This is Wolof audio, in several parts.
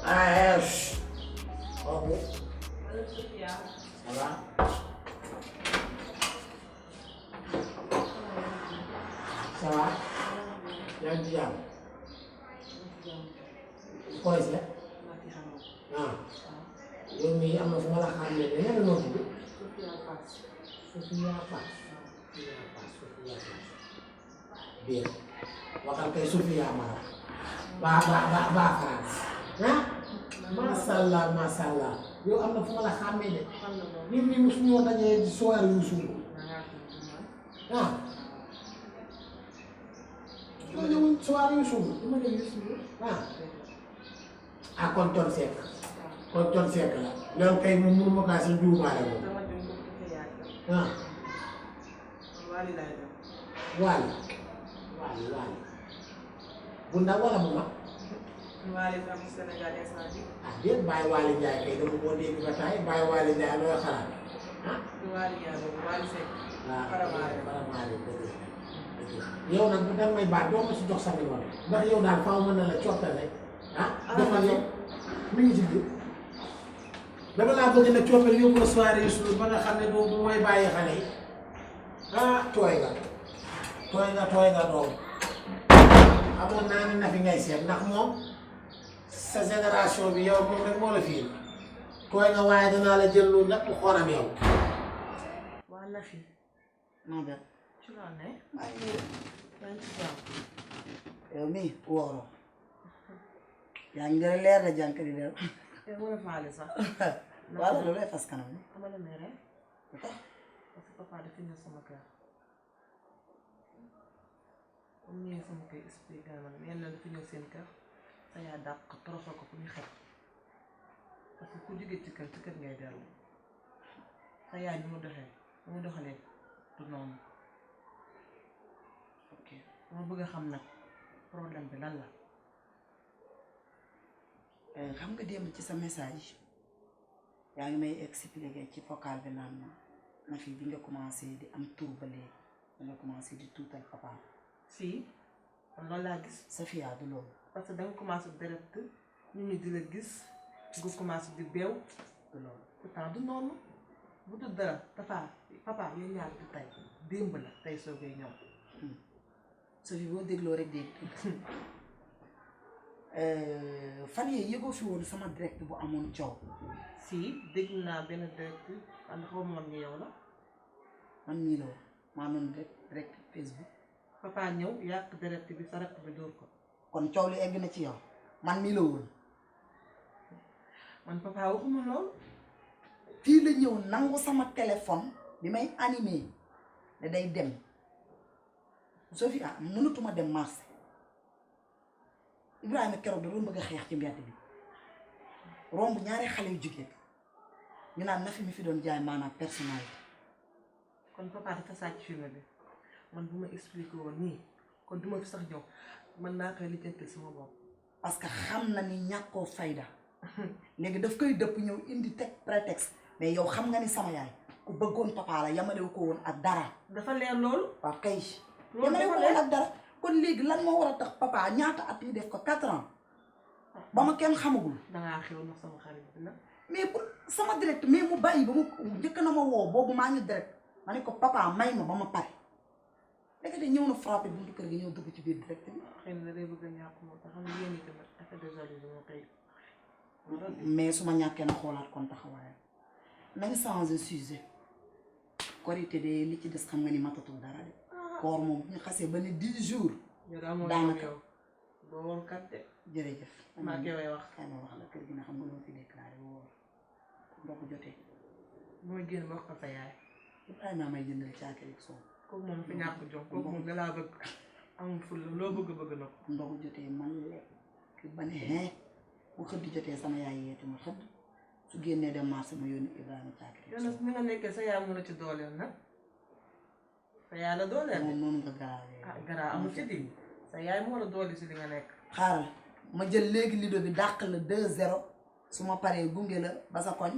Ah, ok. Ça va? Ça va? yaa ngi ci jàmm. koy seet. ah. yow mii am na fu ma la xam ne danga ne noo tudd. Sophia Fass. bien waxal kay Sophia Mara. ba France. ah. macha allah yow am na fu ma la xàmmee de. nit ñi mosu ñoo dajee soirée yu suuf. ah. dama ñëwoon soirée yu suuf. ah kon Thione Seck. kon Thione Seck la. loolu kay moom mënuma kaa si juumaale moom. ah. Waly. bu ndaw wala bu mag. Waly bi am Sénégal instant bi. ah déet bàyyi Waly Ndiaye kay dama koo dégg ba taay bàyyi Waly Ndiaye looy xalaat ah. Waly Ndiaye boobu Waly Seck. waaw Faramaare dëgg yow nag bu danga may baat doo ma si jox sa numéro ndax yow daal faaw mën na la coppal rek ah. dafa yow mi ngi ci biir dama laa bëgg na coppal yóbbu la soirée yu suur ba nga xam ne boobu mooy bàyyi xale yi ah tooy nga doom amoon naa ni na fi ngay seet ndax moom sa génération bi yow moom rek moo la fii tooy nga waaye danaa la jël lu lépp xoram yow. waa Nafi. maa ngi ci laa ne. maa yaa ngi ci jàmm. yow mii wóoroo yaa ngi gën a leer la jànk di leer. yow mën a faale sax. wala loolu lay fas kanam ni. ama la mere. lu tax parce que papa dafa ñëw sama kër. comme ñëwee sama kër expliqué na man yéen dafa ñëw seen kër sa yaa dàq toroxal ko pour ñu xeex parce que ku jógee ci kër ngay dellu sa yaay ni mu doxalee du noonu. ok dama bëgg a xam nag problème bi lan la. xam nga démb ci sa message yaa ngi may expliquer ci vocal bi naan ma na fi bi nga commencé di am tur ba léegi da nga commencé di tuutal papa. si man loolu laa gis. Safia du loolu. parce que da nga commencé direct nit ñi di la gis nga commencé di beew du loolu. pourtant du noonu bu dul dara papa yéen ñaar du tey démb la tey soogay ñëw. Safia boo dégloo rek dégg fan yii yëgoo fi woon sama direct bu amoon coow. si dégg naa benn direct ànd xaw ma ni yow la. man mii la woon maa doon direct Facebook. papa ñëw yàq direct bi sa rakk bi dóor ko. kon coow li egg na ci yow man mii la woon. man papa waxuma lool. fii la ñëw nangu sama téléphone bi may animé ne day dem Sofia mënatuma dem marché Ibrahima keroog da doon bëgg a xeex ci mbedd bi romb ñaari xale yu jigéen ñu naan na fi mi fi doon jaay maanaam personnalité. kon papa dafa sàcc film bi man bu ma expliqué woon nii kon duma fi sax ñëw mën naa koy lijjanti sama bopp. parce que xam na ni ñàkkoo fayda léegi daf koy dëpp ñëw indi teg prétexte mais yow xam nga ni sama yaay ku bëggoon papa la yamalewu ko woon ak dara. dafa leer loolu. waaw kay. loolu yamalewu dafa ko leer woon ak dara kon léegi lan moo war a tax papa ñaata at yi def ko 4 ans ba ma kenn xamagul. dangaa xew na sama xarit bi nag. mais pour sama direct mais mu bàyyi ba mu njëkk na ma woo boobu maa ngi direct ma ne ko papa may ma ba ma pare léegi de ñëw na frappé buntu kër gi ñëw dugg ci biir direct bi. xëy na day bëgg a ñàkk moo tax xam nga yéen itam affaire de jalousie moo koy. mais su ma ñàkkee na xoolaat kon taxawaayam nañu changé sujet korité de li ci des xam nga ni matatul dara de. koor moom bu ñu xasee ba ni 10 jours. daanaka boo woon kat de. jërëjëf. maa ngi koy wax. xëy na wax la kër gi na xam nga loo fi déclaré woor ndox jotee. mooy génn ba wax ko sa yaay. Ibrahima may jëndal caakiri ak soow. kooku moom fi ñàkk jox kooku moom da laa bëgg amul ful loo bëgg na ko. ndogu jotee man lekk ba ne xeex bu xëdd jotee sama yaay yeeti ma xëdd su génnee dem marché ma yónni Ibrahima caakiri. yow nag ni nga nekkee sa yaay mën a ci dooleel nag sa yaay la dooleel. moom noonu nga garaawee. ah garaaw amul ci di sa yaay moo la doole si li nga nekk. xaaral ma jël léegi lido bi dàq la 2-0 su ma paree gunge la ba sa koñ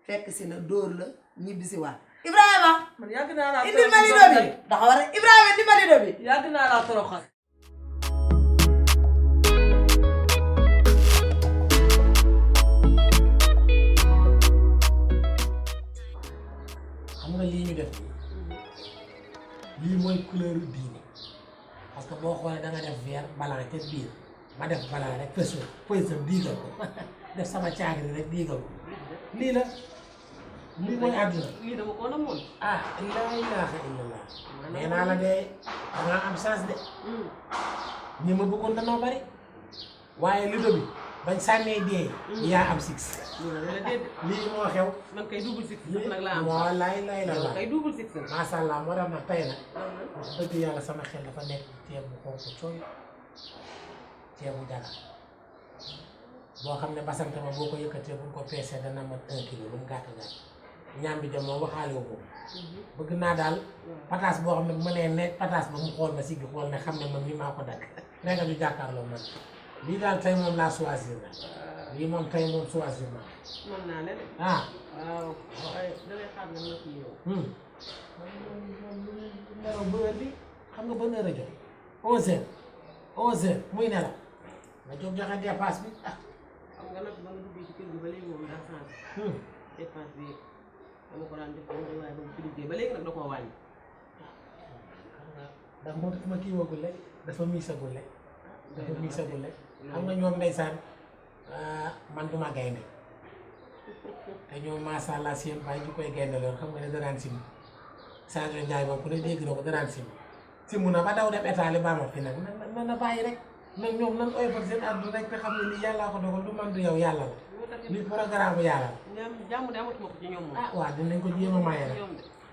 fekk si la dóor la ñibbi si waat. Ibrahima. man yàgg naa laa indil ma lido bi dafa war a Ibrahima indi ma lido bi. yàgg naa laa toroxal. courant ca biir ma def balaa rek fësal diigal ko def sama caagri rek diigal ko lii la lii mooy àdduna lii dama ko namoon. ah laa ilaaha illallah nee naa la de dangaa am chance de ñi ma bëggoon danoo bari waaye lido bi bañ sànnee dee yaa am six lii moo xew man kay double six nag laa am. moo lay la kay double six. macha allah moo tax nag tey nag wax dëgg yàlla sama xel dafa nekk ceeb bu xonk cooy ceebu jaga boo xam ne basante ma boo ko yëkkatee bu ko peesee dana mat 1 kilo lu mu gàtt gàtt ñaam bi dem moom waxaale wu ko bëgg naa daal pataas boo xam ne bu ma nee ne pataas ba mu xool ma siggi xool ne xam ne man mi maa ko dagg nee nga ñu jàkkaarloo man lii daal tey moom laa choisir na lii moom tey moom choisir na mën naa ne de. ah waaw waaye da ngay xaar nga nekk yow. nelaw bu wér bi xam nga ban heure a jot 11h muy nelaw nga jóg joxe dépasse bi ah xam nga nag ba nga duggee ci kër gi ba léegi moom daa changé. dépense bi dama ko daan def ko waaye ba mu ci duggee ba léegi nag da koo wàññi. xam nga ndax moo tax ma kii wagul rek dafa miisagul rek dafa miisagul rek xam nga ñoom ndeysaan man duma gaynde te ñoom macha allah seen baay ñu koy gaynde loon xam nga ne danaan sim Sadio Ndiaye moom ku ne dégg na ko danaan simu na ba daw dem état li baamat fi nag na bàyyi rek nag ñoom nan oyofal seen àdduna rek te xam ne lii yàllaa ko dogal du man du yow yàlla la lii programme bu yàlla la jàmm de amatuma ko ci ñoom moom. ah waaw dinañ ko jéem a maye nag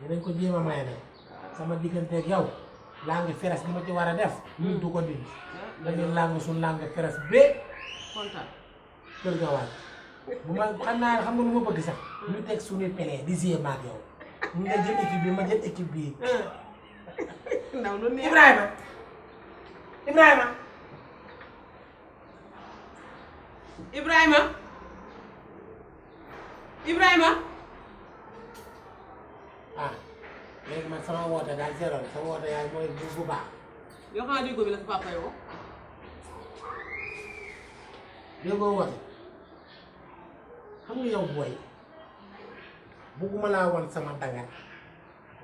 dinañ ko jéem a maye nag sama digganteeg yow langue feres li ma ci war a def ñun du ko dindi dañuy langue suñ langue feres bee kontaan. kër ga waat bu ma xam naa xam nga lu ma bëgg sax ñu teg suñuy pelee di jouer maag yow ñu nga jël équipe bi ma jël équipe bii ndaw lu neex. Ibrahima ah léegi man sama woote daal zéro la sama woote yaay mooy bu baax yoo xam ne déggoo bi la sa papa yoo. déggoo woote xam nga yow booy bugguma laa wan sama dangar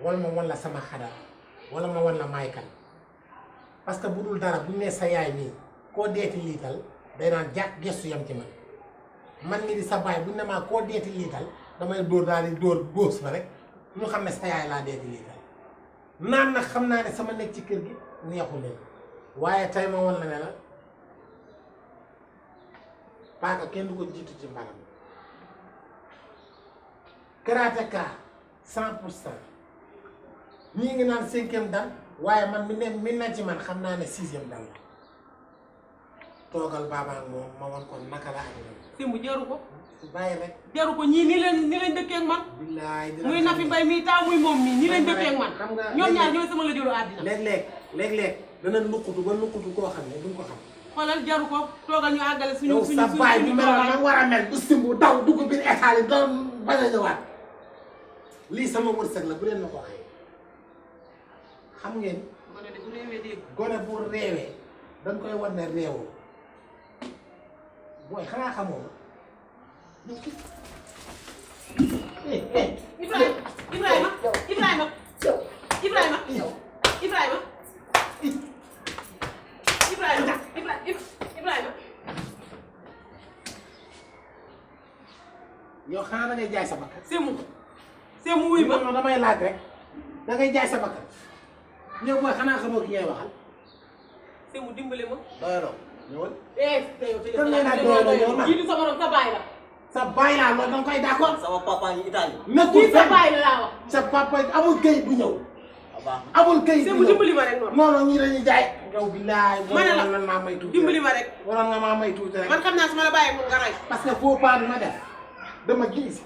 wala ma wan la sama xadar wala ma wan la maay kan parce que bu dul dara bu ne sa yaay nii koo deeti liital day naan jàkk gestu yam ci man mi di sa baay bu ne maa koo deeti liital damay dóor daal di dóor góos ba rek ñu xam ne sa yaay laa deeti liital naan nag xam naa ne sama nekk ci kër gi neexu leen waaye tey ma wan la ne la paaka kenn du ko jiitu ci mbaram karatéka 100% ñii ngi naan 5e dan waaye man mi na ci man xam naa ne 6e dan la toogal baaba ak moom ma wan ko naka la ak ñoom. Simbu jaru ko. bàyyi rek. jaru ko ñii ni leen dëkkee ak man. billaay muy Nafi Mbaye mii taa muy moom mii ni leen dëkkee ak man. xam nga ñoom ñaar ñooy sama la jëlu àddina. léeg-léeg dana nuqutu ba nuqutu koo xam ne duñ ko xam. xoolal jaru ko toogal ñu àggale suñu yow sa baay bi meloon na war a mel bu Simbu daw dugg biir état yi doon bañ a ñëwaat lii sama wërsëg la bu leen ma ko waxee xam ngeen. gone de bu réewee dégg. gone bu réewee dañ koy wan ne réewoo booy xanaa xamoo ma. Ibrahima yow xanaa da ngay jaay sa bakkan. Sémou wuy ma damay laaj rek da ngay jaay sa bakkan ñëw booy xanaa xamoo ki ngay waxal. Sémou dimbali ma. doyaloo ñëwal. kan ngay naan doyaloo ma jiitu sa borom sa baay la. sa baay laa loolu danga koy d'accord. sama papa yi Italie. kii sa baay la laa wax. sa papa amul këyit bu ñëw. amul këyit bu ñëw Sémou dimbali ma rek noonu. non non ñii dañuy jaay. yow billaay. ma ne la waroon maa may tuuti dimbali ma rek. waroon nga maa may tuuti rek. man xam naa su ma la bàyyee mun nga rey. parce que faux pas bi ma def dama gis.